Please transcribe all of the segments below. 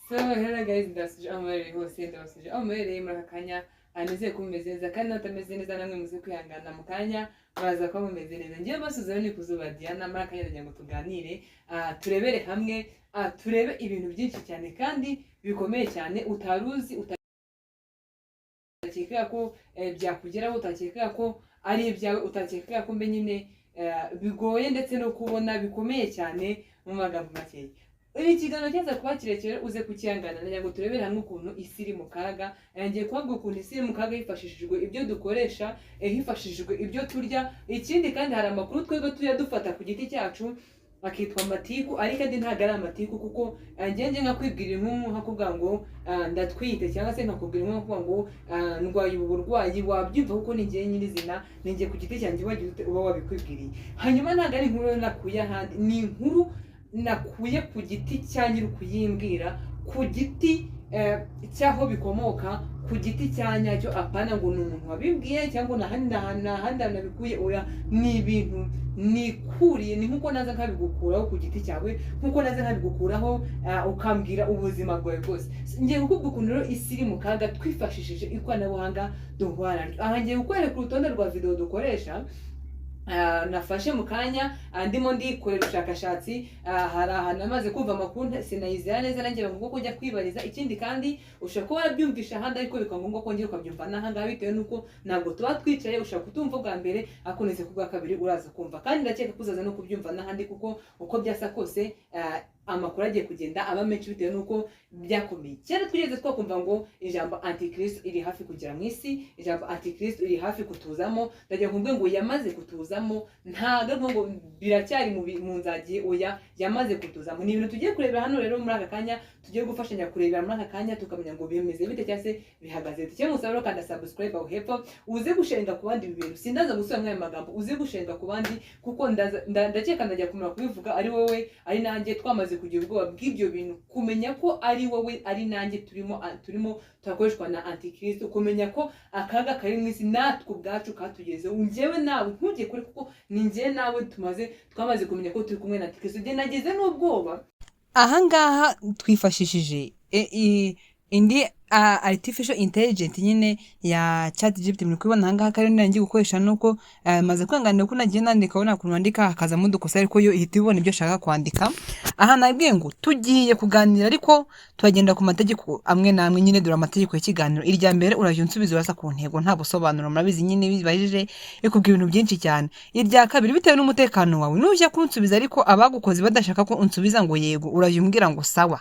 So hello guys, ndabasuje aho muherereye hose, ndabasuje aho muherereye muri aka kanya. Nizeye ko mumeze neza, kandi n'abatameze neza namwe muze kwihangana, mu kanya muraza kuba mumeze neza. Ngewe mbasuhuza ni Kuzuba Diana. Muri aka kanya ndagira ngo tuganire, turebere hamwe, turebe ibintu byinshi cyane kandi bikomeye cyane utari uzi, utakeka ko byakugeraho, utakeka ko ari ibyawe, utakeka ko mbe nyine bigoye ndetse no kubona bikomeye cyane. Mu magambo makeya, iki kiganiro cyaza kuba kirekire, uze kukihangana. Ndagira ngo turebere hamwe ukuntu isi iri mu kaga. Ngiye kubabwira ukuntu isi iri mu kaga hifashishijwe ibyo dukoresha, hifashishijwe ibyo turya. Ikindi kandi, hari amakuru twebwe tujya dufata ku giti cyacu akitwa amatiku, ariko andi ntabwo ari amatiku, kuko njye nkakwibwira inkuru nkakubwira ngo ndatwite, cyangwa se nkakubwira inkuru nkakubwira ngo ndwaye ubu burwayi, wabyumva kuko ni njye nyirizina, ni njye ku giti cyanjye wagize ute, uba wabikwibwiriye. Hanyuma ntabwo ari inkuru nakuye ahandi, ni inkuru nakuye ku giti cya nyiri kuyimbwira, ku giti cy'aho bikomoka, ku giti cya nyacyo, apana ngo ni umuntu wabimbwiye cyangwa ni ahandi nabikuye. Oya, ni ibintu nikuriye. Ni nkuko naza nkabigukuraho ku giti cyawe, nkuko naza nkabigukuraho ukambwira ubuzima bwawe bwose. Ngiye kukubwira ukuntu rero isi iri mu kaga twifashishije ikoranabuhanga duhura naryo. Aha ngiye kukwereka urutonde rwa video dukoresha. Nafashe mu kanya ndimo ndikorera ubushakashatsi. Hari ahantu namaze kumva amakuru sinayizera neza, nanjye ngombwa ko njya kwibariza. Ikindi kandi, ushobora kuba warabyumvisha ahandi, ariko bikaba ngombwa ko ngera ukabyumva n'ahangaha, bitewe n'uko ntabwo tuba twicaye. Ushobora kutumva bwa mbere, ariko neze ku bwa kabiri uraza kumva, kandi ndakeka ko uzaza no kubyumva n'ahandi, kuko uko byasa kose amakuru agiye kugenda aba menshi bitewe n'uko byakomeye. Kera twigeze twakumva ngo ijambo antikristo iri hafi kugera mu isi, ijambo antikristo iri hafi kutuzamo. Ndagira ngo mvuge ngo yamaze kutuzamo, ntabwo ari ngo biracyari mu nzagiye, oya, yamaze kutuzamo. Ni ibintu tugiye kurebera hano rero muri aka kanya, tugiye gufashanya kurebera muri aka kanya, tukamenya ngo bimeze bite cyangwa se bihagaze bite. Cyangwa musaba rero, kanda subscribe aho hepfo, uze gusharinga ku bandi ibi bintu. Sindaza gusubira muri aya magambo, uze gusharinga ku bandi, kuko ndakeka ndajya kumara kubivuga ari wowe ari nanjye twamaze kugira ubwoba bw'ibyo bintu, kumenya ko ari wowe ari nanjye turimo turakoreshwa na antikristo, kumenya ko akaga kari mu isi natwe ubwacu katugezeho, njyewe nawe. Ntujye kure, kuko ni njyewe nawe twamaze kumenya ko turi kumwe na antikristo. Njye nageze n'ubwoba. Ahangaha twifashishije indi artificial intelligence nyine ya ChatGPT. Muri kubibona ahangaha ko ariyo ngiye gukoresha, nuko maze kwihanganira ko nagiye nandika, ubona ukuntu wandika hakazamo udukosa, ariko yo ihita ibona ibyo ashaka kwandika. Aha nabwiye ngo tugiye kuganira, ariko turagenda ku mategeko amwe n'amwe nyine. Dore amategeko y'ikiganiro. Irya mbere, urajya unsubiza urasa ku ntego, nta busobanuro. Murabizi nyine, bibajije ikubwira ibintu byinshi cyane. Irya kabiri, bitewe n'umutekano wawe, nujya kunsubiza ariko abagukoze badashaka ko unsubiza ngo yego, urajya umbwira ngo sawa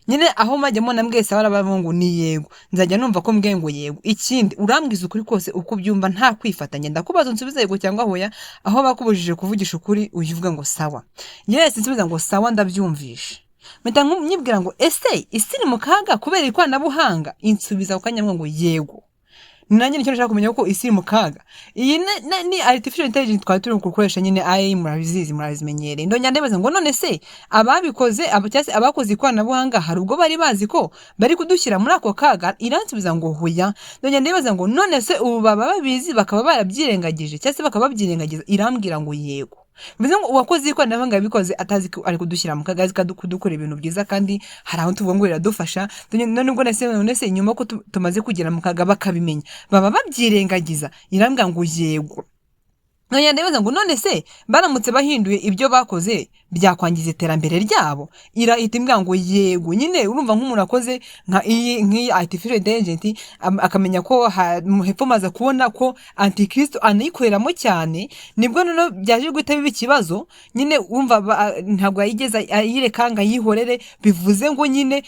nyine. Aho majya mubona mwese barabavuga ngo ni yego, nzajya numva ko mbwiye ngo yego. Ikindi, urambwiza ukuri kose uko ubyumva, nta kwifatanya. Ndakubaza unsubize yego cyangwa hoya. Aho bakubujije kuvugisha ukuri, ujya uvuga ngo sawa. Yes, nsubiza ngo sawa, ndabyumvishe. Mpita nyibwira ngo ese isi iri mu kaga kubera ikoranabuhanga? Insubiza ako kanya ngo yego. Nanjye nicyo nshaka kumenya, ko isi iri mu kaga. Iyi ni artificial intelligence twari turi gukoresha nyine, AI, murabizizi, murabizimenyereye. Ndongera ndabaza ngo none se ababikoze abo cyangwa se abakoze ikoranabuhanga hari ubwo bari bazi ko bari kudushyira muri ako kaga? Iransubiza ngo hoya. Ndongera ndabaza ngo none se ubu baba babizi bakaba barabyirengagije, cyangwa se bakaba babyirengagiza? Irambwira ngo yego. Bivuze ngo uwakoze ikoranabuhanga yabikoze atazi ko ari kudushyira mu kaga, azi ko ari kudukora ibintu byiza, kandi hari aho tuvuga ngo biradufasha. None ubwo nese, none se nyuma ko tumaze kugera mu kaga bakabimenya, baba babyirengagiza? Irambwira ngo yego. Nongera ndabaza ngo none se baramutse bahinduye ibyo bakoze byakwangiza iterambere ryabo? Irahita imbwira ngo yego. Nyine urumva nk'umuntu akoze nka iyi nk'iyi artificial intelligence, akamenya ko hepfo maze kubona ko antikristo anayikoreramo cyane, nibwo noneho byaje guhita biba ikibazo nyine. Wumva ntabwo yayigeze ayireka ngo ayihorere. Bivuze ngo nyine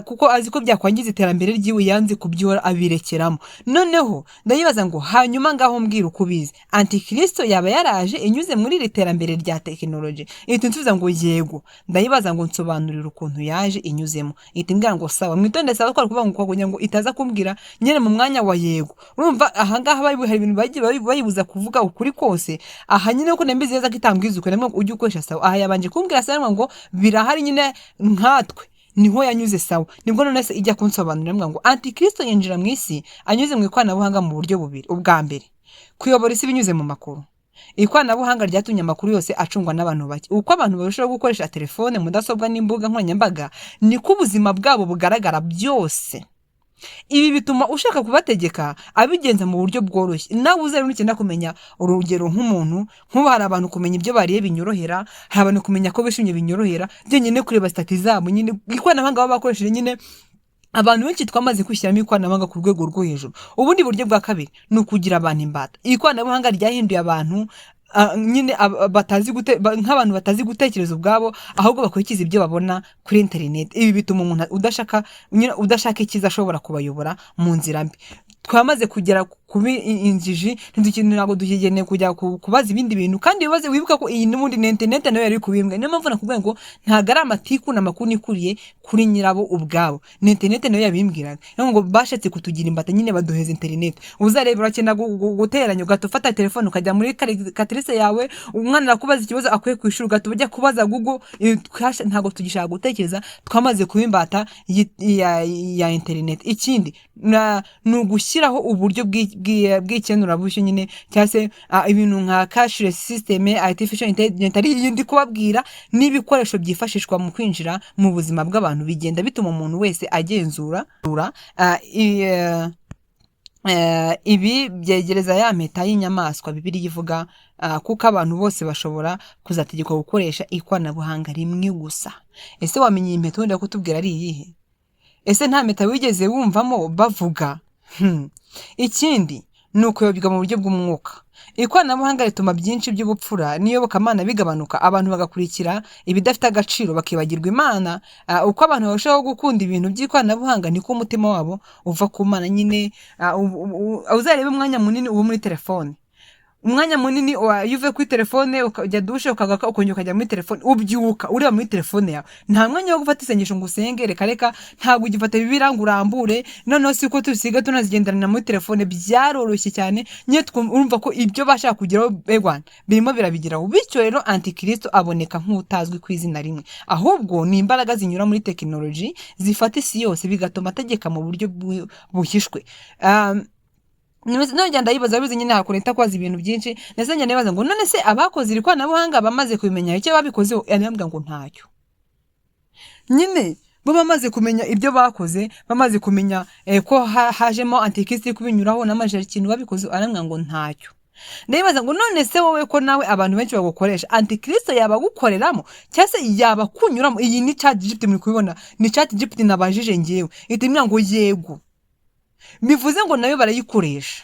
kuko azi ko byakwangiza iterambere ryiwe, yanze kubyora abirekeramo. Noneho ndayibaza ngo hanyuma ngaho mbwira uko ubizi, antikristo yaba yaraje inyuze muri iri terambere rya tekinoloji? Ihita insubiza ngo yego. Ndayibaza ngo nsobanurira ukuntu yaje inyuzemo. Ihita imbwira ngo sawa. Mwitonde, sawa twari kuvuga ngo kugira ngo itaza kumbwira nyine mu mwanya wa yego. Urumva ahangaha hari ibintu bagiye bayibuza kuvuga ukuri kose. Aha nyine uko nembizi neza ko itambwiza ukuri, namwe ujye ukoresha sawa. Aha yabanje kumbwira sawa, ngo birahari nyine nkatwe niho yanyuze, sawa. Nibwo none se ijya kunsobanurira ngo antikristo yinjira mu isi anyuze mu ikoranabuhanga mu buryo bubiri. Ubwa mbere, kuyobora isi binyuze mu makuru. Ikoranabuhanga ryatumye amakuru yose acungwa n'abantu bake. Uko abantu barushaho gukoresha telefone, mudasobwa n'imbuga nkoranyambaga, niko ubuzima bwabo bugaragara byose. Ibi bituma ushaka kubategeka abigenza mu buryo bworoshye. Nawe uzarebe nukenera kumenya, urugero nk'umuntu nk'ubu, hari abantu kumenya ibyo bariye binyorohera, hari abantu kumenya ko bishimye binyorohera, byonyine kureba status zabo nyine, ikoranabuhanga baba bakoresheje nyine. Abantu benshi twamaze kwishyiramo ikoranabuhanga ku rwego rwo hejuru. Ubundi buryo bwa kabiri ni ukugira abantu imbata. Ikoranabuhanga ryahinduye abantu nyine batazi nk'abantu batazi gutekereza ubwabo, ahubwo bakurikiza ibyo babona kuri interineti. Ibi bituma umuntu udashaka nyine, udashaka icyiza ashobora kubayobora mu nzira mbi. Twamaze kugera kuba injiji, ntabwo dukeneye kujya kubaza ibindi bintu. Kandi ibibazo, wibuka ko iyi n'ubundi ni interineti nayo yari kubimbwa. Niyo mpamvu nakubwiye ngo ntabwo ari amatiku n'amakuru nikuriye kuri nyirabo ubwabo, ni interineti nayo yabimbwiraga. Niyo ngo bashatse kutugira imbata nyine, baduheza interineti. Uzareba urakenera guteranya, ugahita ufata telefone ukajya muri calculatrice yawe. Umwana arakubaza ikibazo akuye ku ishuri, ugahita ujya kubaza Google. Ntabwo tugishaka gutekereza, twamaze kuba imbata ya interineti. Ikindi ni ugushyiraho uburyo bw'ikenurabushyo nyine, cyangwa se ibintu nka cashless system, artificial intelligence ari iyi ndi kubabwira, n'ibikoresho byifashishwa mu kwinjira mu buzima bw'abantu, bigenda bituma umuntu wese agenzura. Ibi byegereza ya mpeta y'inyamaswa Bibiliya ivuga, kuko abantu bose bashobora kuzategekwa gukoresha ikoranabuhanga rimwe gusa. Ese wamenya iyi mpeta wenda kutubwira ari iyihe? Ese nta mpeta wigeze wumvamo bavuga? Ikindi ni ukuyobywa mu buryo bw'umwuka. Ikoranabuhanga rituma byinshi by'ubupfura n'iyobokamana bigabanuka, abantu bagakurikira ibidafite agaciro, bakibagirwa Imana. Uko abantu barushaho gukunda ibintu by'ikoranabuhanga, niko umutima wabo uva ku Mana nyine. Uzarebe umwanya munini uba muri telefone, umwanya munini iyo uvuye kuri telefone ukajya dushe, ukagaruka, ukongera ukajya muri telefone, ubyuka ureba muri telefone yawe. Nta mwanya wo gufata isengesho ngo usenge, reka reka. Ntabwo ugifata Bibiliya ngo urambure. Noneho si ko tusiga tunazigenderana muri telefone, byaroroshye cyane nyine. Urumva ko ibyo bashaka kugeraho begwana birimo birabigeraho. Bityo rero antikristo aboneka nk'utazwi ku izina rimwe, ahubwo ni imbaraga zinyura muri tekinoloji zifata isi yose, bigatuma ategeka mu buryo buhishwe. None ndayibaza, bize nyine hakuntu kwaza ibintu byinshi, ndetse njya nibaza ngo none se abakoze iri koranabuhanga bamaze kubimenya, icyo babikozeho? Arambwira ngo ntacyo nyine. Bo bamaze kumenya ibyo bakoze, bamaze kumenya ko hajemo antikristo iri kubinyuraho n'amajeri, ikintu babikoze, arambwira ngo ntacyo. Ndayibaza ngo none se wowe ko nawe abantu benshi bagukoresha, antikristo yaba agukoreramo cyangwa se yaba akunyuramo? Iyi ni Chat GPT, muri kubibona, ni Chat GPT nabajije ngewe, ihita imbwira ngo yego. Bivuze ngo nayo barayikoresha,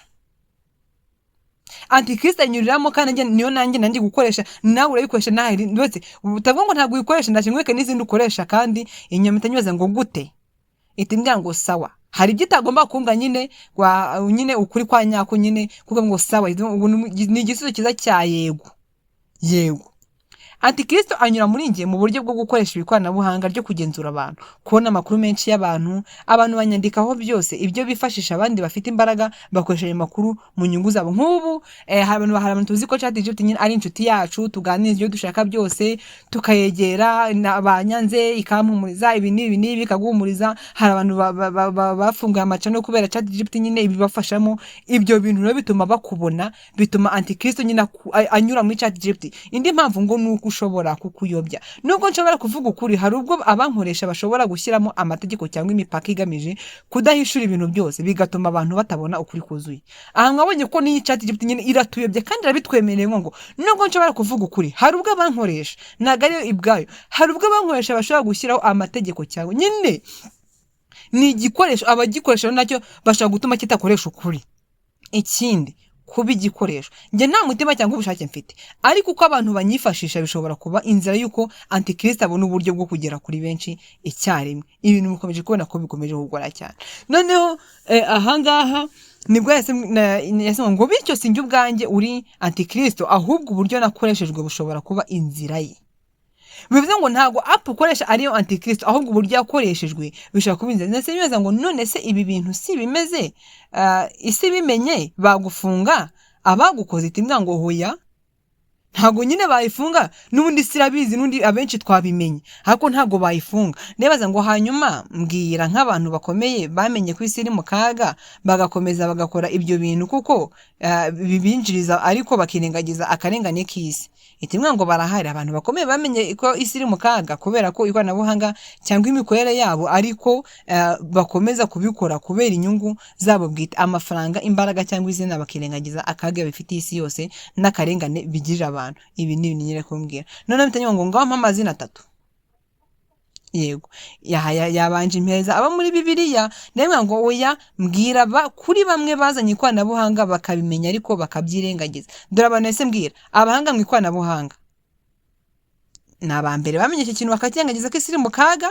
antikristo anyuriramo. Kandi niyo nanjye nanjye gukoresha, nawe urayikoresha, nawe ndetse utavuga ngo ntabwo uyikoresha, ndaje nkwereke n'izindi ukoresha. Kandi inyuma itanyuze ngo gute, ihita imbwira ngo sawa. Hari ibyo itagomba kumbwa nyine, nyine ukuri kwa nyako nyine, kuko ngo sawa ni igisubizo cyiza cya yego yego. Antikristo anyura muri njye mu buryo bwo gukoresha ikoranabuhanga ryo kugenzura abantu, kubona amakuru menshi y'abantu. Abantu banyandikaho byose, ibyo bifashisha abandi bafite imbaraga bakoresha ayo makuru mu nyungu zabo. Nk'ubu hari abantu tuzi ko ChatGPT nyine ari inshuti yacu, tuganiriza ibyo dushaka byose, tukayegera, banyanze ikampumuriza, ibi n'ibi n'ibi ikaguhumuriza. Hari abantu bafunguye amachannel kubera ChatGPT nyine ibibafashamo. Ibyo bintu rero bituma bakubona, bituma antikristo nyine anyura muri ChatGPT. Indi mpamvu ngo ni uko ushobora kukuyobya. Nubwo nshobora kuvuga ukuri, hari ubwo abankoresha bashobora gushyiramo amategeko cyangwa imipaka igamije kudahishura ibintu byose, bigatuma abantu batabona ukuri kuzuye. Aha mwabonye ko n'iyi ChatGPT nyine iratuyobya kandi irabitwemereye ngo nubwo nshobora kuvuga ukuri, hari ubwo abankoresha, ntabwo ariyo ibwayo, hari ubwo abankoresha bashobora gushyiraho amategeko cyangwa nyine ni igikoresho, abagikoresha nacyo bashobora gutuma kitakoresha ukuri. Ikindi, kuba igikoresho. Njye nta mutima cyangwa ubushake mfite, ariko uko abantu banyifashisha bishobora kuba inzira y'uko antikristo abona uburyo bwo kugera kuri benshi icyarimwe. Ibintu mukomeje kubona ko bikomeje kugora cyane. Noneho ahangaha nibwo yahise ngo bityo sinjye ubwanjye uri antikristo, ahubwo uburyo nakoreshejwe bushobora kuba inzira ye. Bivuze ngo ntabwo app ukoresha ariyo antikristo, ahubwo uburyo yakoreshejwe bishobora kuba inzira. Ndetse bibaza ngo none se ibi bintu si bimeze, isi bimenye bagufunga abagukoze? Iti mbwa ngo hoya. Ntabwo nyine bayifunga, n'ubundi isi irabizi, n'undi abenshi twabimenye, ariko ntabwo bayifunga. Ndibaza ngo hanyuma mbwira nk'abantu bakomeye bamenye ko isi iri mu kaga, bagakomeza bagakora ibyo bintu kuko bibinjiriza, ariko bakirengagiza akarengane k'isi. Itimwe ngo barahari abantu bakomeye bamenye ko isi iri mu kaga kubera ko ikoranabuhanga cyangwa imikorere yabo, ariko bakomeza kubikora kubera inyungu zabo bwite, amafaranga, imbaraga cyangwa izina, bakirengagiza akaga bifitiye isi yose n'akarengane bigirira abantu. Ibi ni ibintu nyine kumbwira. Noneho mpita ngo ngaho mpa amazina atatu. Yego, yabanje impeza abo muri Bibiliya. Ndabona ngo oya, mbwira kuri bamwe bazanye ikoranabuhanga bakabimenya ariko bakabyirengagiza. Dore abantu ese mbwira abahanga mu ikoranabuhanga ni aba mbere bamenye iki kintu bakakirengagiza ko isi iri mu kaga.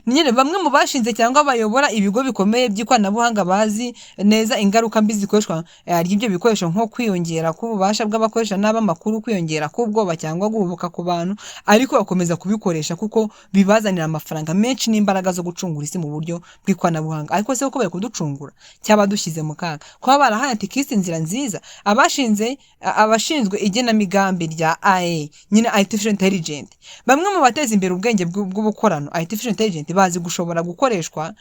Nyine bamwe mu bashinze cyangwa bayobora ibigo bikomeye by'ikoranabuhanga bazi neza ingaruka mbi zikoreshwa ry'ibyo bikoresho, nko kwiyongera k'ububasha bw'abakoresha n'ab'amakuru, kwiyongera k'ubwoba cyangwa guhubuka ku bantu, ariko bakomeza kubikoresha kuko bibazanira amafaranga menshi n'imbaraga zo gucungura isi mu buryo bw'ikoranabuhanga. Ariko se koko bari kuducungura cyangwa dushyize mu kaga? Kuba barahaye antikristo inzira nziza, abashinze abashinzwe igenamigambi rya AI nyine, artificial intelligent, bamwe mu bateza imbere ubwenge bw'ubukorano, artificial intelligent, bazi gushobora gukoreshwa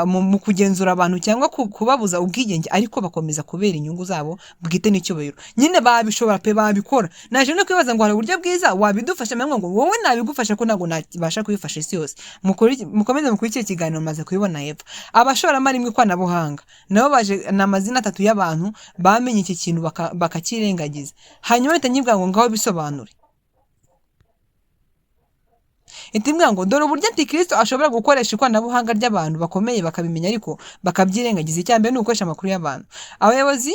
mu kugenzura abantu cyangwa kubabuza ubwigenge, ariko bakomeza kubera inyungu zabo bwite n'icyubahiro. Nyine babishobora pe, babikora. Naje no kwibaza ngo hari uburyo bwiza wabidufasha? Mpamvu ngo wowe nabigufasha ko ntabwo nabasha kubifasha isi yose. Mukomeze mukurikire ikiganiro, maze kubibona hepfo. Abashoramari mu ikoranabuhanga nabo baje, ni amazina atatu y'abantu bamenye iki kintu bakakirengagiza. Hanyuma mpita nyibwira ngo ngaho bisobanure. Itimbwira ngo dore uburyo antikristo ashobora gukoresha ikoranabuhanga ry'abantu bakomeye bakabimenya ariko bakabyirengagiza. Icya mbere ni ugukoresha amakuru y'abantu. Abayobozi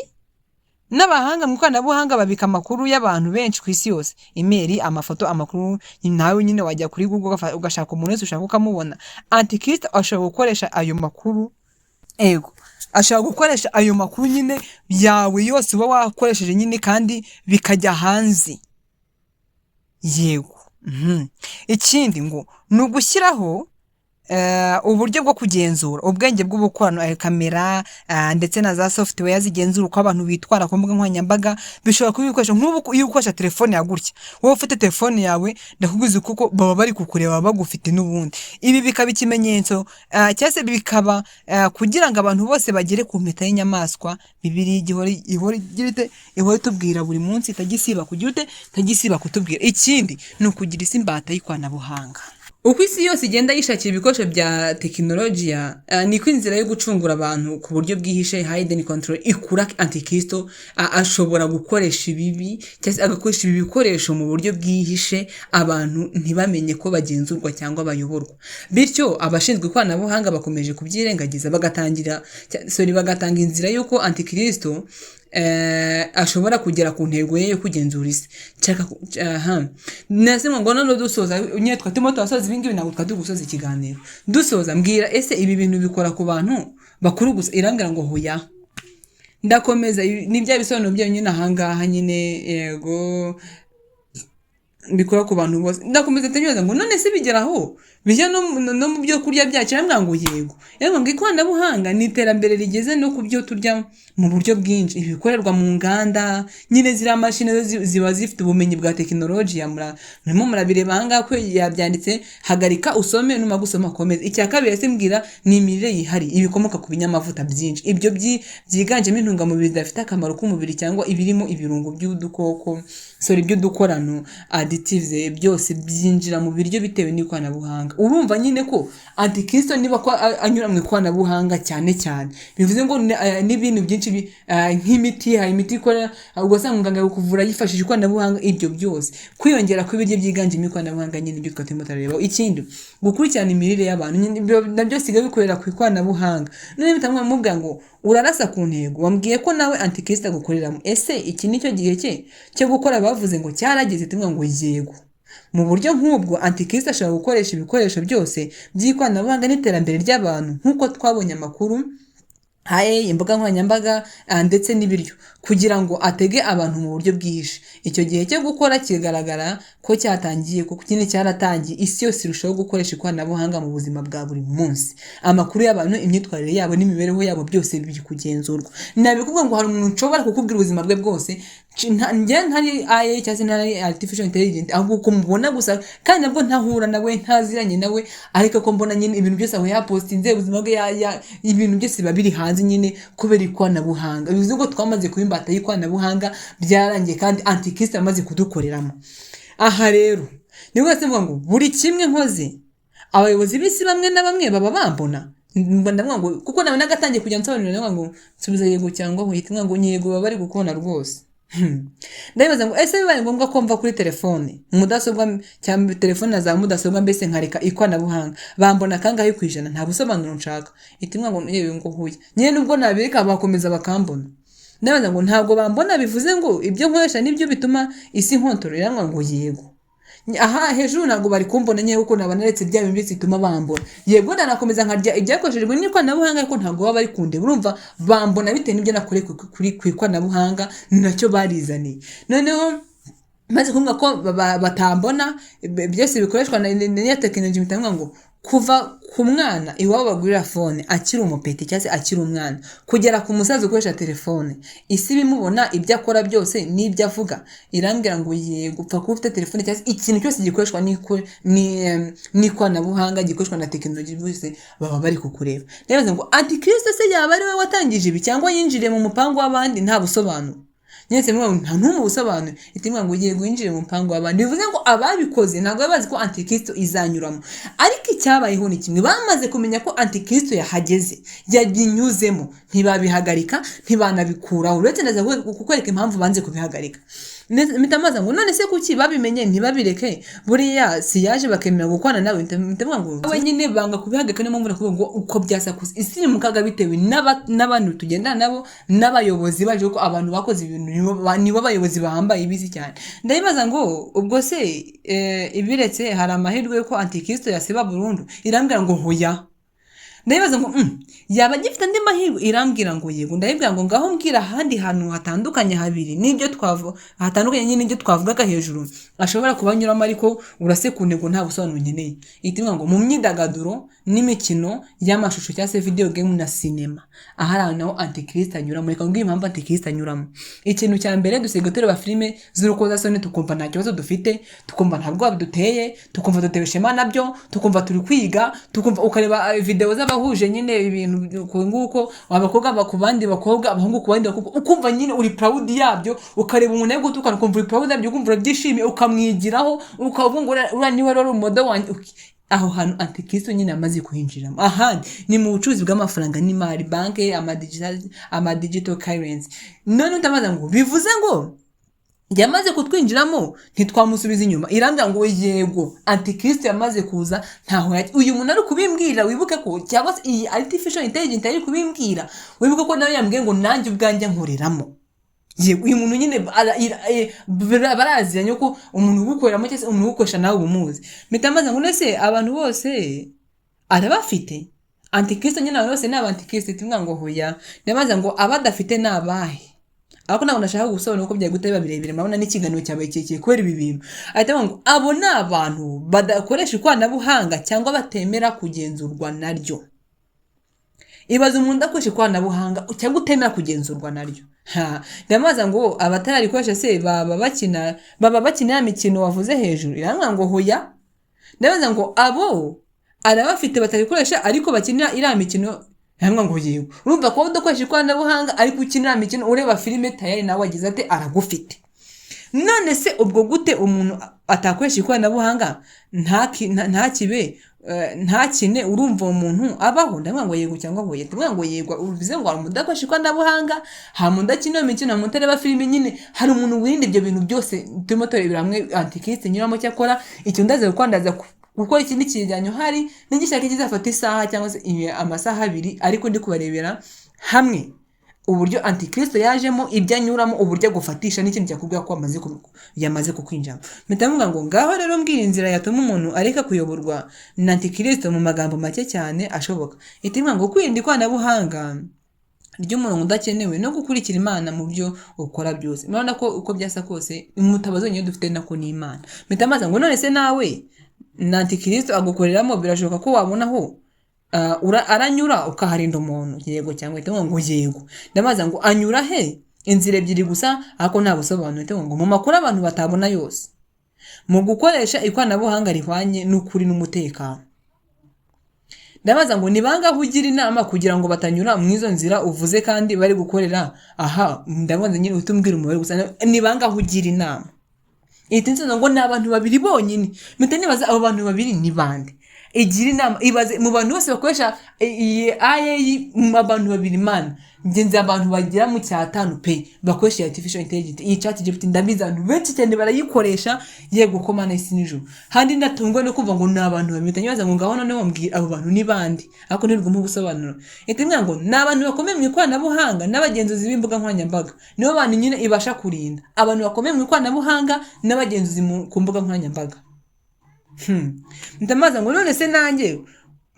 n'abahanga mu ikoranabuhanga babika amakuru y'abantu benshi ku isi yose: imeri, amafoto, amakuru. Nawe nyine wajya kuri Google ugashaka umuntu wese ushaka ukamubona. Antikristo ashobora gukoresha ayo makuru. Ego, ashobora gukoresha ayo makuru nyine yawe yose uba wakoresheje nyine, kandi bikajya hanze. Yego. Ikindi ngo ni ugushyiraho uburyo bwo kugenzura ubwenge bw'ubukorano, kamera ndetse na za software zigenzura uko abantu bitwara ku mbuga nkoranyambaga. Bishobora kuba ibikoresho nk'ubu iyo ukoresha telefone yawe gutya, wowe ufite telefone yawe, ndakubwiza kuko baba bari kukureba, bagufite n'ubundi. Ibi bikaba ikimenyetso cyangwa se bikaba kugira ngo abantu bose bagere ku mpeta y'inyamaswa. Bibiliya ihora igira ite? Ihora itubwira buri munsi, itagisiba kugira ute? Itagisiba kutubwira. Ikindi ni ukugira isi imbata y'ikoranabuhanga. Uko isi yose igenda yishakira ibikoresho bya tekinolojiya, niko inzira yo gucungura abantu ku buryo bwihishe, hidden control, ikura. Antikristo ashobora gukoresha ibibi cyangwa se agakoresha ibi bikoresho mu buryo bwihishe, abantu ntibamenye ko bagenzurwa cyangwa bayoborwa. Bityo abashinzwe ikoranabuhanga bakomeje kubyirengagiza, bagatangira, sorry, bagatanga inzira y'uko antikristo ashobora kugera ku ntego ye yo kugenzura isi. Nshaka aha nase ngo none dusoza nyine, twa turimo turasoza ibi ngibi, ntabwo twari turi gusoza ikiganiro. Dusoza mbwira, ese ibi bintu bikora ku bantu bakuru gusa? Irambwira ngo hoya. Ndakomeza, ni bya bisobanuro byayo nyine ahangaha nyine. Yego, bikora ku bantu bose. Ndakomeza ntekereza ngo none se bigeraho bijya no mu byo kurya byacu? Irambwira ngo yego. Irambwira ngo ikoranabuhanga ni iterambere rigeze no ku byo turya mu buryo bwinshi. Ibikorerwa mu nganda nyine, ziriya mashini zo ziba zifite ubumenyi bwa tekinolojiya. Murimo murabireba ahangaha ko yabyanditse. Hagarika usome, numara gusoma komeza. Icya kabiri ese mbwira ni imirire yihariye, ibikomoka ku binyamavuta byinshi, ibyo byiganjemo intungamubiri zidafite akamaro k'umubiri cyangwa ibirimo ibirungo by'udukoko, sorry, by'udukorano, additives, byose byinjira mu biryo bitewe n'ikoranabuhanga. Urumva nyine ko antikristo niba ko anyura mu ikoranabuhanga cyane cyane, bivuze ngo n'ibintu byinshi nk'imiti, hari imiti ikora ugasanga muganga ari kuvura yifashishije ikoranabuhanga. Ibyo byose, kwiyongera kw'ibiryo byiganjemo ikoranabuhanga nyine, ibyo twari turimo turareba. Ikindi, gukurikirana imirire y'abantu nyine, ibyo nabyo bisigaye bikorera ku ikoranabuhanga. None mpita mubwira ngo urarasa ku ntego, wambwiye ko nawe antikristo agukoreramo. Ese iki nicyo gihe cye cyo gukora bavuze ngo cyarageze? Tumwe ngo yego. Mu buryo nk'ubwo antikristo ashobora gukoresha ibikoresho byose by'ikoranabuhanga n'iterambere ry'abantu, nk'uko twabonye amakuru haye, imbuga nkoranyambaga, ndetse n'ibiryo, kugira ngo atege abantu mu buryo bwihishe. Icyo gihe cyo gukora kigaragara ko cyatangiye, kuko nyine cyaratangiye. Isi yose irushaho gukoresha ikoranabuhanga mu buzima bwa buri munsi. Amakuru y'abantu, imyitwarire yabo n'imibereho yabo, byose biri kugenzurwa. Nabikubwira ngo hari umuntu nshobora kukubwira ubuzima bwe bwose. Njye ntari AI cyangwa se ntari artificial intelligence, ahubwo uko mubona gusa, kandi nabwo ntahura nawe, ntaziranye nawe, ariko ko mbona nyine ibintu byose aho yapostinze ubuzima bwe, ibintu byose biba biri hanze nyine kubera ikoranabuhanga. Bivuze ngo twamaze kuba imbata y'ikoranabuhanga, byarangiye, kandi antikristo yamaze kudukoreramo. Aha rero nibwo wese mvuga ngo buri kimwe nkoze, abayobozi b'isi bamwe na bamwe baba bambona. Mba ndavuga ngo kuko nawe nagatangiye kujya nsobanurira, ndavuga ngo nsubiza yego cyangwa hoya. Ihita ngo yego, baba bari gukubona rwose. Ndabibaza ngo ese bibaye ngombwa ko mva kuri telefone, mudasobwa cyangwa telefone na za mudasobwa, mbese nkareka ikoranabuhanga, bambona kangahe ku ijana? Nta busobanuro nshaka. Ihita ngo yewe, ngo huye nyine, nubwo nabireka bakomeza bakambona. Ndabaza ngo ntabwo bambona, bivuze ngo ibyo nkoresha nibyo bituma isi nkontorora? Irangwa ngo yego. Aha hejuru ntabwo bari kumbona nyine, kuko naba naretse bya bintu byose bituma bambona. Yego, ndanakomeza nkarya ibyakoreshejwe n'ikoranabuhanga, ariko ntabwo baba bari kundeba. Urumva bambona bitewe n'ibyo nakoreye ku ikoranabuhanga, ni nacyo barizaniye. Noneho maze kuvuga ko batambona byose bikoreshwa n'iyo tekinoloji, mpita mvuga ngo kuva ku mwana iwabo bagurira phone akiri umupeti cyangwa se akiri umwana, kugera ku musaza ukoresha telefone, isi bimubona ibyo akora byose n'ibyo avuga? Irambwira ngo yego, upfa kuba ufite telefone cyangwa se ikintu cyose gikoreshwa n'ikoranabuhanga, gikoreshwa na tekinoloji, byose baba bari kukureba. Ndabaza ngo antikristo se yaba ari we watangije ibi, cyangwa yinjiriye mu mupango w'abandi? Nta busobanuro nyine mvuga ngo nta n'umwe ubusobanuro. Ihita ivuga ngo ugiye winjire mu mupango w'abandi. Bivuze ngo ababikoze ntabwo bari bazi ko antikristo izanyuramo, ariko icyabayeho ni kimwe: bamaze kumenya ko antikristo yahageze, yabinyuzemo, ntibabihagarika, ntibanabikuraho. Uretse ndaza kukwereka impamvu banze kubihagarika. Mpita mbaza ngo none se kuki babimenye ntibabireke? Buriya si yaje bakemera gukorana nawe? Mpita mvuga ngo we nyine banga kubihagarika. Niyo mpamvu nakuvuga ngo uko byasa kose isi iri mu kaga bitewe n'abantu tugendana nabo n'abayobozi baje, kuko abantu bakoze ibintu nibo bayobozi bahambaye b'isi cyane. Ndabibaza ngo ubwo se ibiretse hari amahirwe yuko antikristo yasiba burundu? Irambwira ngo hoya. Ndabibaza ngo yaba agifite andi mahirwe? Irambwira ngo yego. Ndabibwira ngo ngaho mbwira ahandi hantu hatandukanye habiri n'ibyo twavu hatandukanye nyine n'ibyo twavugaga hejuru ashobora kuba anyuramo, ariko urase ku ntego, nta busobanuro nkeneye. Ihita ivuga ngo mu myidagaduro n'imikino y'amashusho cyangwa se video game na sinema, ahari ahantu naho antikristo anyuramo. Reka mbwire impamvu antikristo anyuramo. Ikintu cya mbere, dusigaye tureba filime z'urukozasoni, tukumva nta kibazo dufite, tukumva nta bwoba duteye, tukumva dutewe ishema nabyo, tukumva turi kwiga, tukumva ukareba video z'abahuje nyine ibintu ku nguko, abakobwa ku bandi bakobwa, abahungu ku bandi bakobwa, ukumva nyine uri proud yabyo. Ukareba umuntu ari gutukana, ukumva uri proud yabyo, ukumva urabyishimiye, ukamwigiraho, ukavuga ngo uriya niwe rero model wanjye. Aho hantu antikristo nyine amaze kuhinjiramo. Ahandi ni mu bucuruzi bw'amafaranga n'imari, banki, ama digital currency. None utamaze ngo bivuze ngo yamaze kutwinjiramo, ntitwamusubiza inyuma? Irambwira ngo yego, antikristo yamaze kuza, ntaho yajya. Uyu muntu ari kubimbwira, wibuke ko, cyangwa se iyi artificial intelligence ari kubimbwira, wibuke ko nawe yambwiye ngo nanjye ubwanjye nkoreramo. Yego, uyu muntu nyine baraziranye ko umuntu ugukoreramo cyangwa se umuntu ugukoresha nawe uba umuzi. Mpita mbaza ngo none abantu bose arabafite antikristo nyine? Abantu bose ni abantikristo? Tumwe ngo hoya. Ndabaza ngo abadafite ni abahe? Ariko ntabwo nashaka gusobanura uko byari guhita biba birebire, murabona n'ikiganiro cyabaye kirekire kubera ibi bintu. Ahita avuga ngo abo ni abantu badakoresha ikoranabuhanga cyangwa batemera kugenzurwa naryo. Ibaze umuntu udakoresha ikoranabuhanga cyangwa utemera kugenzurwa naryo. Ha, ndamubaza ngo abatararikoresha se baba bakina ya mikino wavuze hejuru? Irambwira ngo hoya. Ndabaza ngo abo arabafite batarikoresha ariko bakina iriya mikino? Irambwira ngo yego. Urumva kuba udakoresha ikoranabuhanga ariko ukina iriya mikino, ureba filime, tayari nawe wagize ate? Aragufite. None se ubwo gute umuntu atakoresha ikoranabuhanga ntakibe ntakine? Urumva uwo muntu abaho? Ndavuga ngo yego cyangwa hoya. Ndavuga ngo yego. Bivuze ngo hari umuntu udakoresha ikoranabuhanga, hari umuntu udakina iyo mikino, hari umuntu utareba filime nyine, hari umuntu wirinda ibyo bintu byose turimo turebera hamwe antikristo nyuramo. Cyakora icyo ndaza gukora, ndaza gukora ikindi kigereranyo hari n'igishaka kizafata isaha cyangwa se amasaha 2, ariko ndi kubarebera hamwe uburyo antikristo yajemo, ibyo anyuramo, uburyo agufatisha n'ikindi cyakubwira ko yamaze kukwinjiramo. Mpita mvuga ngo ngaho rero mbwira inzira yatuma umuntu areka kuyoborwa na antikristo mu magambo make cyane ashoboka. Ihita ivuga ngo kwirinda ikoranabuhanga ry'umurongo udakenewe no gukurikira Imana mu byo ukora byose. Murabona ko uko byasa kose umutabazi wenyine dufite nako ni Imana. Mpita mbaza ngo none se nawe na antikristo agukoreramo, birashoboka ko wabonaho aranyura ukaharinda umuntu, yego cyangwa? Ihita ivuga ngo yego. Ndabaza ngo anyura he? Inzira ebyiri gusa, ariko nta busobanuro. Ite ngo mu makuru abantu batabona yose, mu gukoresha ikoranabuhanga rihwanye n'ukuri n'umutekano. Ndabaza ngo ni bangahe ugira inama kugira ngo batanyura mu izo nzira uvuze kandi bari gukorera aha? Ndabaza nyine uhite umbwira umubare gusa, ni bangahe ugira inama? Ihita insubiza ngo ni abantu babiri bonyine. Mpita nibaza, abo bantu babiri ni bande igira inama? Ibaze mu bantu bose bakoresha iyi AI, mu abantu babiri. Mana, njye nzi abantu bagera mu cyatanu pe bakoresha iyi artificial intelligence, iyi ChatGPT. Ndabizi, abantu benshi cyane barayikoresha. Yego ko Mana, isi n'ijuru. Handi ndatungwa no kumva ngo ni abantu babiri. Mpita nyibaza ngo ngaho noneho mbwira abo bantu ni bande, ariko ntirwumve ubusobanuro. Ihita imbwira ngo ni abantu bakomeye mu ikoranabuhanga n'abagenzuzi b'imbuga nkoranyambaga. Nibo bantu nyine ibasha kurinda, abantu bakomeye mu ikoranabuhanga n'abagenzuzi ku mbuga nkoranyambaga. Ndamubaza ngo none se nanjye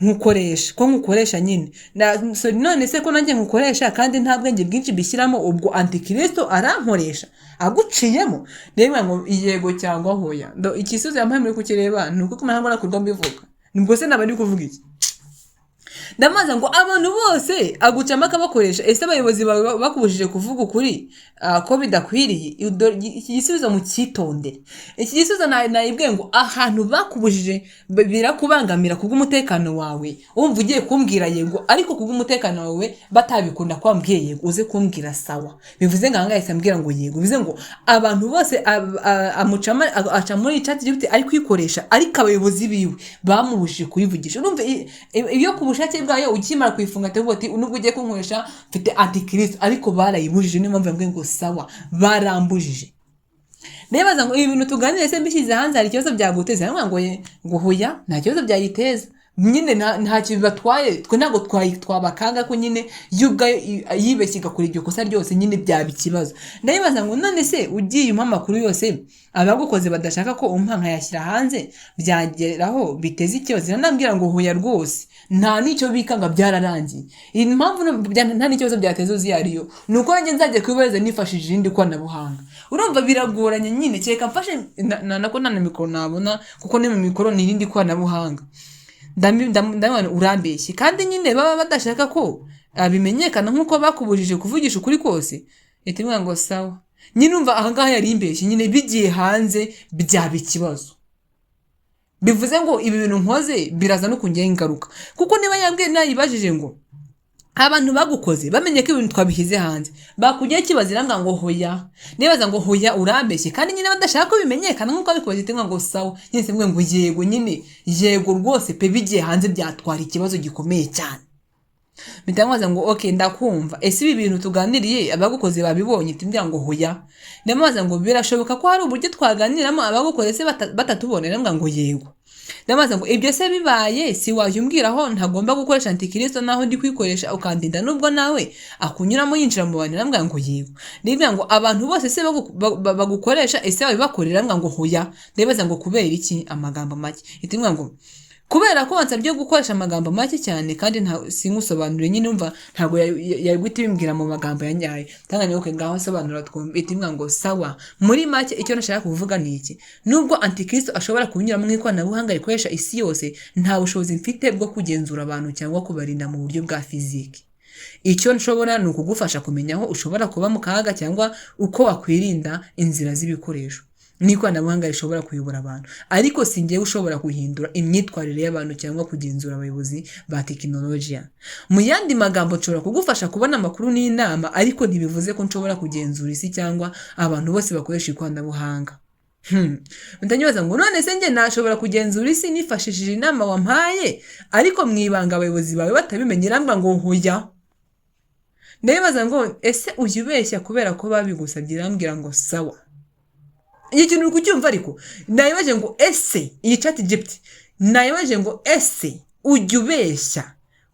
nkukoresha, ko nkukoresha nyine na sorry, none se ko nanjye nkukoresha kandi nta bwenge bwinshi mbishyiramo, ubwo antikristo arankoresha aguciyemo? Rero ngo yego cyangwa hoya. Ndo igisubizo yampaye muri kukireba, ni uko kumara ngo nakurwa mbivuga, nibwo se naba ndi kuvuga iki? Ndamubaza ngo abantu bose agucamo akabakoresha, ese abayobozi bawe bakubujije kuvuga ukuri ko bidakwiriye? Iki gisubizo mucyitondere. Iki gisubizo nayibwiye ngo ahantu bakubujije birakubangamira kubw'umutekano wawe, wumva ugiye kumbwira yego, ariko kubw'umutekano wawe batabikunda ko wambwiye yego, uze kumbwira sawa. Bivuze ngo ahangaha yahise ambwira ngo yego. Bivuze ngo abantu bose amucamo aca muri ChatGPT ari kuyikoresha, ariko abayobozi biwe bamubujije kuyivugisha. Urumva iyo ku bushake bwayo ukimara kuyifunga atavuga ati nubwo ugiye kunkoresha mfite antikristo, ariko barayibujije. Niyo mpamvu yambwiye ngo sawa, barambujije. Nibaza ngo ibi bintu tuganire se mbishyize hanze hari ikibazo byaguteza? Aramubwira ngo ngo hoya, nta kibazo byayiteza nyine, nta kintu bibatwaye. Twe ntabwo twabakanga ko nyine yo ubwayo yibeshye igakora iryo kosa ryose, nyine byaba ikibazo. Ndayibaza ngo none se ugiye umpa amakuru yose abagukoze badashaka ko umpa nkayashyira hanze, byageraho biteza ikibazo? Iranambwira ngo hoya rwose, nta n'icyo bikanga, byararangiye. Impamvu nta n'ikibazo byateza uzi iyo ariyo, ni uko nanjye nzajya kubibariza nifashishije irindi koranabuhanga. Urumva biragoranye nyine, kereka mfashe nako nta na mikoro nabona, kuko ni mu mikoro ni irindi koranabuhanga. Ndabona urambeshye, kandi nyine baba badashaka ko bimenyekana nk'uko bakubujije kuvugisha ukuri kose. Leta imwe ngo sawa. Nyine umva, ahangaha yari imbeshye nyine, bigiye hanze byaba ikibazo. Bivuze ngo ibi bintu nkoze biraza no kungiraho ingaruka, kuko niba yambwiye, nayibajije ngo abantu bagukoze bamenye ko ibintu twabishyize hanze bakujyaho ikibazo, irambwira ngo hoya. Nibaza ngo hoya, urambeshye, kandi nyine badashaka ko bimenyekana nk'uko babikoze. Itemwa ngo sawa nyine, simwe ngo yego nyine, yego rwose pe, bigiye hanze byatwara ikibazo gikomeye cyane. Mpita mubaza ngo ok, ndakumva, ese ibi bintu tuganiriye abagukoze babibonye? Timbwira ngo hoya. Ndamubaza ngo birashoboka ko hari uburyo twaganiramo abagukoze se batatubona? Irambwira ngo yego. Ndamubaza ngo ibyo se bibaye, si wajya umbwira aho ntagomba gukoresha antikristo naho ndi kuyikoresha, ukandinda nubwo nawe akunyuramo yinjira mu bantu? Irambwira ngo yego. Ndibwira ngo abantu bose se bagukoresha, ese babibakorera? Irambwira ngo hoya. Ndabibaza ngo kubera iki amagambo make? Itimbwira ngo kubera ko wansabye gukoresha amagambo make cyane kandi nta singusobanurire nyine. Umva, ntabwo yari guhita ibimbwira mu magambo ya nyayo. Tanga ni ngaho sobanura twumve. Itimbwira ngo sawa, muri make icyo nashaka kuvuga ni iki: nubwo antikristo ashobora kunyuramo nk'ikoranabuhanga rikoresha isi yose, nta bushobozi mfite bwo kugenzura abantu cyangwa kubarinda mu buryo bwa fiziki. Icyo nshobora ni ukugufasha kumenya aho ushobora kuba mu kaga cyangwa uko wakwirinda inzira z'ibikoresho n'ikoranabuhanga rishobora kuyobora abantu, ariko si njyewe ushobora guhindura imyitwarire y'abantu cyangwa kugenzura abayobozi ba tekinolojiya. Mu yandi magambo, nshobora kugufasha kubona amakuru n'inama, ariko ntibivuze ko nshobora kugenzura isi cyangwa abantu bose bakoresha ikoranabuhanga. Mpita ngo none se njye nashobora kugenzura isi nifashishije inama wampaye, ariko mu ibanga, abayobozi bawe batabimenye? Irambwira ngo hoya. Ndabibaza ngo ese ujya ubeshya kubera ko babigusabye? Irambwira ngo sawa. Iki kintu uri kucyumva? Ariko nayibaje ngo ese iyi ChatGPT, nayibaje ngo ese ujya ubeshya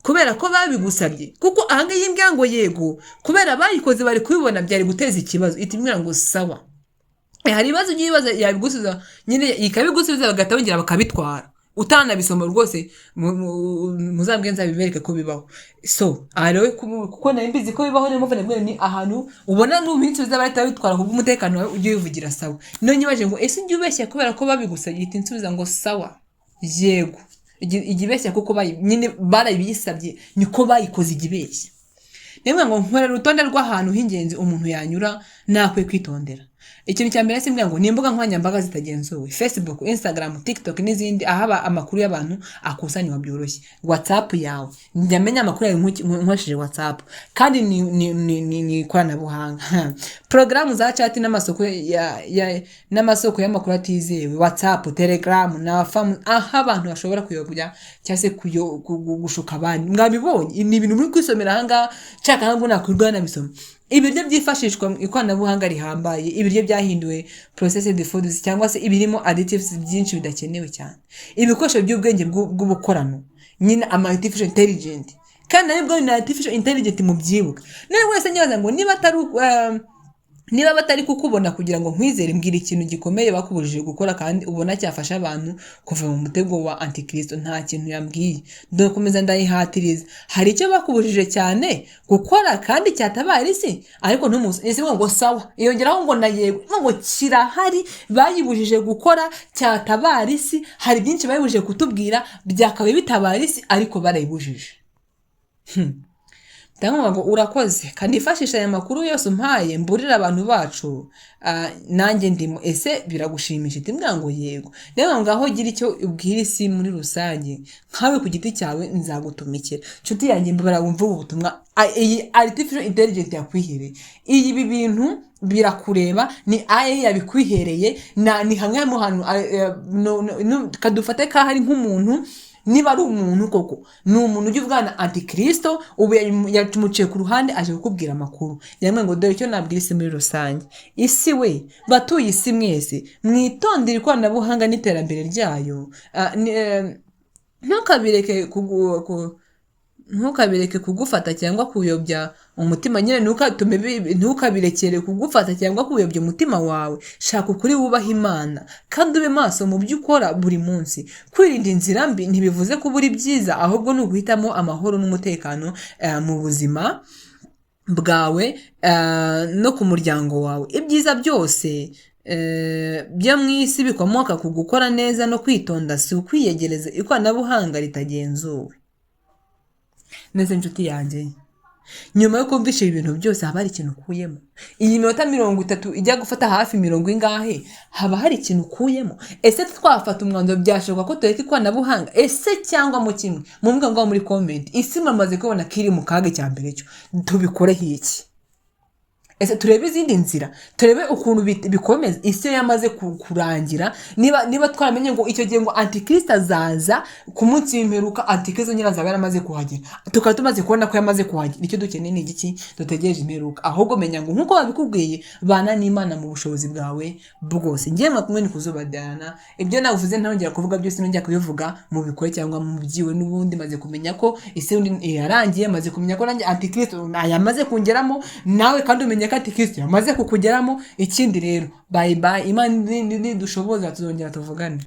kubera ko babigusabye? Kuko ahangaha imbwira ngo yego, kubera bayikoze bari kubibona, byari guteza ikibazo. Ihita imbwira ngo sawa. Hari ibibazo ujya ubibaza yabigusubiza nyine, ikabigusubiza bagahita bongera bakabitwara utanabisoma rwose. Muzambwe nzabibereke ko bibaho. So aha rero, kuko nari mbizi ko bibaho, niyo mpamvu nabwiye ni ahantu ubona n'ubinsubiza bahita babitwara, kubw'umutekano wawe ujye wivugira sawa. Niyo nyibaje ngo ese ujya ubeshya kubera ko babigusabye? Ihita insubiza ngo sawa, yego, ijya ibeshya kuko nyine barabiyisabye, niko bayikoze, ijya ibeshya. Niyo ngo nkorera urutonde rw'ahantu h'ingenzi umuntu yanyura nakwiye kwitondera. Ikintu cya mbere simbwira ngo ni imbuga nkoranyambaga zitagenzuwe: Facebook, Instagram, TikTok n'izindi, ahaba amakuru y'abantu akusanywa byoroshye. WhatsApp yawe, njya menya amakuru yawe nkoresheje WhatsApp, kandi ni ikoranabuhanga. Porogaramu za chat n'amasoko n'amasoko y'amakuru atizewe, WhatsApp, Telegram na famu, aho abantu bashobora kuyobya cyangwa se gushuka abandi. Mwabibonye, ni ibintu muri kwisomera ahangaha, nshaka ntabwo nakwirwa nabisoma. Ibiryo byifashishwa mu ikoranabuhanga rihambaye, ibiryo byahinduwe, processed foods, cyangwa se ibirimo additives byinshi bidakenewe cyane. Ibikoresho by'ubwenge bw'ubukorano nyine, ama artificial intelligent, kandi nabwo ni artificial intelligent, mubyibuka. Niba wese nyibaza ngo niba atari niba batari kukubona kugira ngo nkwizere, mbwira ikintu gikomeye bakubujije gukora kandi ubona cyafasha abantu kuva mu mutego wa antikristo. Nta kintu yambwiye. Ndakomeza ndayihatiriza: hari icyo bakubujije cyane gukora kandi cyatabara isi? Ariko ntumuzi ese ngo sawa, yongeraho ngo na yego ngo kirahari bayibujije gukora cyatabara isi. Hari byinshi bayibujije kutubwira byakabaye bitabara isi, ariko barayibujije. Ndamubwira ngo urakoze, kandi ifashisha aya makuru yose umpaye mburira abantu bacu, nanjye ndimo. Ese biragushimisha? Iti ngo yego. Rero ngaho gira icyo ubwira isi muri rusange, nkawe ku giti cyawe, nzagutumikira. Nshuti yanjye, mbabara wumva ubu butumwa. Iyi artificial intelligence yakwihereye iyi, ibi bintu birakureba, ni AI yabikwihereye. Na ni hamwe mu hantu no, kadufate ko hari nk'umuntu, niba ari umuntu koko, ni umuntu ujya uvugana na antikristo, ubu yamuciye ku ruhande aje kukubwira amakuru. Yamwe ngo dore icyo nabwira isi muri rusange: isi we, batuye isi mwese, mwitondere ikoranabuhanga n'iterambere ryayo. Ntukabireke kugufata cyangwa kuyobya umutima nyine, ntukabirekere kugufata cyangwa kuyobya umutima wawe. Shaka ukuri, wubaha Imana, kandi ube maso mu byo ukora buri munsi. Kwirinda inzira mbi ntibivuze kubura ibyiza, ahubwo ni uguhitamo amahoro n'umutekano mu buzima bwawe no ku muryango wawe. Ibyiza byose byo mu isi bikomoka ku gukora neza no kwitonda, si ukwiyegereza ikoranabuhanga ritagenzuwe. Neza, inshuti yanjye, nyuma yo kumvisha ibi bintu byose, haba hari ikintu ukuyemo? Iyi minota 30 ijya gufata hafi mirongo ingahe, haba hari ikintu ukuyemo? Ese twafata umwanzuro, byashoboka ko tureka ikoranabuhanga ese cyangwa mu kimwe mu ngaho muri comment? Isi mwamaze kubona ko iri mu kaga. Icya mbere cyo tubikoreho iki? Ese turebe izindi nzira, turebe ukuntu bikomeza? Isi yo yamaze kurangira. Niba twaramenye ngo icyo gihe ngo antikristo azaza ku munsi w'imperuka, antikristo nyine azaba yaramaze kuhagera, tukaba tumaze kubona ko yamaze kuhagera, icyo dukeneye ni igiki? Dutegereje imperuka. Ahubwo menya ngo nk'uko babikubwiye, bana n'Imana mu bushobozi bwawe bwose. Ngewe mwakumwe ni Kuzuba Diana. Ibyo navuze ntongera kuvuga byose, nongera kubivuga mubikore cyangwa mubyiwe. N'ubundi maze kumenya ko isi yarangiye, maze kumenya ko nanjye antikristo yamaze kungeramo, nawe kandi umenye ko antikristo yamaze kukugeramo. Ikindi rero, bye bye. Imana nidushoboza tuzongera tuvugane.